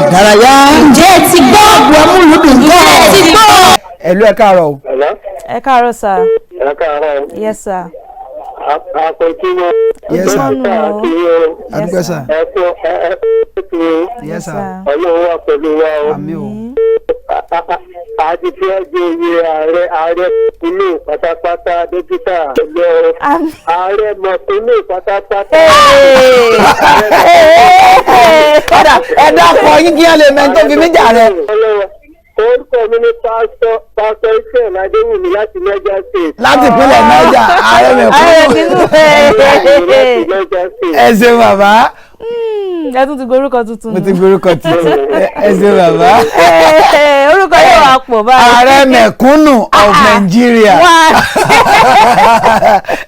Ìdárayá. Ǹjẹ́ ẹ ti gbọ́? Agbo amúlùdùn Ǹjẹ́ ẹ ti gbọ́? Ẹ̀lú, ẹ káàárọ̀ o. Hello? Ẹ káàárọ̀, sir. Ẹ káàárọ̀. Yes, sir. Àpèjúwe. Yes, sir. Ojúmọ́ nù o. A dúpẹ́, sir. Ẹ kú ẹ kú. Yes, sir. Ọlọ́run wà pẹ̀lú wa o. Àmín o. Àti tí ó jẹ oyè ààrẹ mẹ̀kúnnù pátápátá, dókítà lọ. Àmín. Ààrẹ mẹ̀kúnnù pátápátá. Padà, ẹ dákọ̀ yín kí wọ́n lè mẹ́ni tó fi mí jà rẹ. Ọlọ́run, orúkọ mi ní Pásítọ̀ Israel Adéwùmí láti Niger State. Láti ìpínlẹ̀ Niger, ààrẹ Ààrẹ mẹ̀kúnnù. Tinubu. Láti Niger State. Ẹ ṣeun, bàbá. Ẹ tún ti gborúkọ tuntun. Mo ti gborúkọ tuntun. Ẹ ṣeun, bàbá. Orúkọ yóò wá pọ̀ báyìí. Ààrẹ mẹ̀kúnnù of Nigeria. Wá.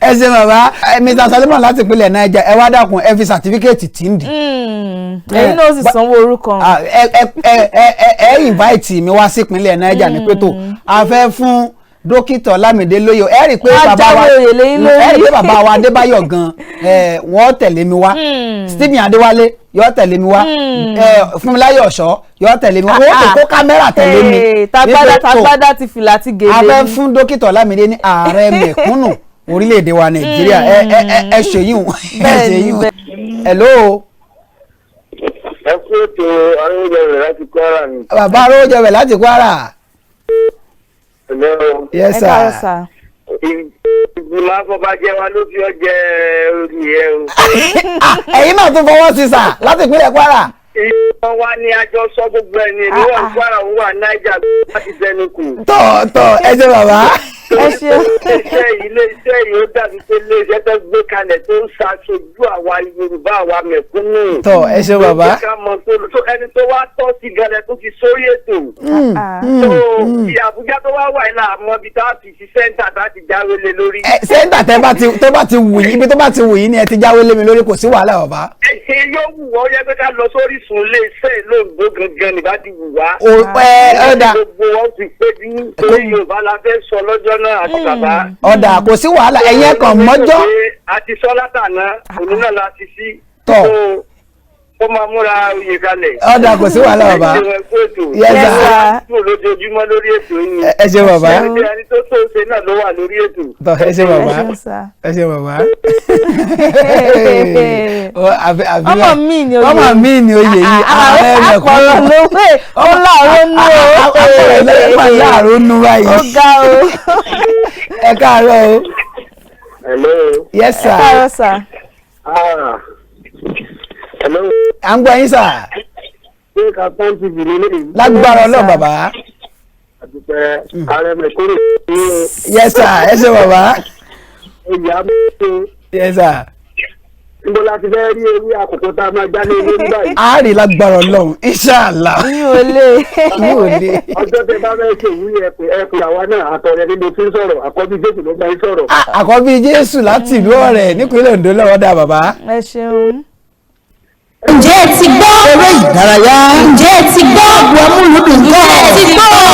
Ẹ ṣeun, bàbá. Mr Solomon láti ìpínlẹ̀ Niger, ẹ wá dákun, ẹ fi certificate tí ń dì. Ẹ̀yin náà ó sì sanwó orúkọ. Ah, ẹ invite mi wá sí ìpínlẹ̀ Niger ní pé tó a fẹ́ fún Dókítà Ọlámídé lóye, ẹ rí i pé Wọ́n á bàbá wa jáwé oyè lé yín lórí. Ẹ rí i pé bàbá wa Adébáyọ̀ gan, wọ́n tẹ̀lé mi wá. Stephen Adéwálé yóò tẹ̀lé mi wá. Fúnmiláyọ̀ Ọ̀ṣọ́ yóò tẹ̀lé mi wá. Wọ́n tó kó kámẹ́rà tẹ̀lé mi. Hey, tagbádá Wípé tó, tagbádá, ti fìlà ti gèlè a fẹ́ ni. fún Dókítà Ọlámídé ní ààrẹ mẹ̀kúnnù orílẹ̀-èdè wa Nàìjíríà. Ẹ ṣèyún, ẹ Bẹ́ẹ̀ni, ṣèyún. Bẹ́ẹ̀ni. Hello. Ẹ kú ètò, arúgbó láti Kwara ni. Bàbá Arówójọbẹ̀ láti Kwara. Hello. Yes, Ẹ sir. káàárọ̀, sir. Ìgbìmọ̀ afọbajẹ wa ló fi ọ jẹ orí ẹ o. Ah, ẹ̀yin náà tún fọwọ́ sí, sir, láti ìpínlẹ̀ Kwara. Ìgbìmọ̀ wa ni àjọ sọ gbogbo ẹni ní wọn Kwara, òun wà Niger láti dẹnu kù. Tọ̀ tọ̀, ẹ ṣe, bàbá. Ẹ ṣeun. Iléeṣẹ́ yìí ó dàbí pé iléeṣẹ́ tó gbé kalẹ̀ tó ń ṣàṣojú àwa Yorùbá, àwa mẹ̀kúnnù. Tọ̀, ẹ ṣe, bàbá. Ó jẹ́ ká mọ̀ tó ẹni tó wá tọ́ sí gẹ́lẹ́ tó fi sórí ètò. Tó ti Àbújá tó wá wà ní àmọ́ ibi tá a fi sí center tá a ti jáwé lé lórí. Ẹ center tẹ bá ti wù yín, ibi tó bá ti wù yín ni ẹ ti jáwé lé mi lórí, kò sí wàhálà, bàbá. Ẹ ṣe yóò wù wọ́n yẹ pé ká lọ sórí sùn iléeṣẹ́ lóńgbò gangan nígbà tí wù wá. O ẹ ọ̀dà. Gbogbo wọn ti pé bí torí Yorùbá la fẹ́ sọ lọ́jọ́ náà àti bàbá. Ọ̀dà, kò sí wàhálà, ẹ̀yin kàn mọ́jọ́. A ti sọ látàná, òní náà la ti sí. Tọ́. So, ó máa múra oyè kalẹ̀. Ọ̀dà, kò sí wàhálà, bàbá. Ẹ ṣeun, ẹ kú ètò. Yes, Yes, sir. sir. Kúrò lójoojúmọ́ lórí ètò yìí. Ẹ ṣe, bàbá. Ẹni tó ṣe náà ló wà lórí ètò. Tọ́, ẹ ṣe, Ẹ bàbá. ṣeun, sir. Ẹ ṣe, bàbá. Ó, àfi Ọmọ mi ni oyè. Ọmọ mi ni oyè yìí, ààrẹ Àpọ̀rọ̀ mẹ̀kúnnù. ló pé ó láàárọ̀ nú o. Àpọ̀rọ̀ ló pé láàárọ̀ nú báyìí. Ó ga o. Ẹ káàárọ̀ o. Hello. Yes, Ẹ sir. káàárọ̀, sir. Ah. Hello. À ń gbọ́ yín, sir. Ṣé Kaftan TV lélẹ́yìí? Lágbára Yes, Ọlọ́run, sir. bàbá. Àdùpẹ́ ààrẹ mẹ̀kúnnù ní Yes, sir. Ẹ ṣe, bàbá. oyè amúlò. Yes, sir. Níbo la ti fẹ́ rí ewé àkókò tá a máa já ní ilé nígbà yìí? A rí lágbára Ọlọ́run, inshallah. Yín ò lè. Yín ò lè. Ọjọ́ tẹ bá fẹ́ ṣe ìwúrí, ẹ pè, ẹ pè àwa náà àtọ̀rẹ́ nínú tí ń sọ̀rọ̀. Àkọ́bí Jésù ló bá ń sọ̀rọ̀. Ah, Àkọ́bí Jésù láti ìlú Ọ̀rẹ́ nípínlẹ̀ Ondo lọ́wọ́ dá, bàbá. Ẹ ṣeun. Ǹjẹ́ ẹ ti gbọ́? Eré ìdárayá. Ǹjẹ́ ẹ ti gbọ́? Agbo amúlùdùn. Ǹjẹ́ ẹ ti gbọ́?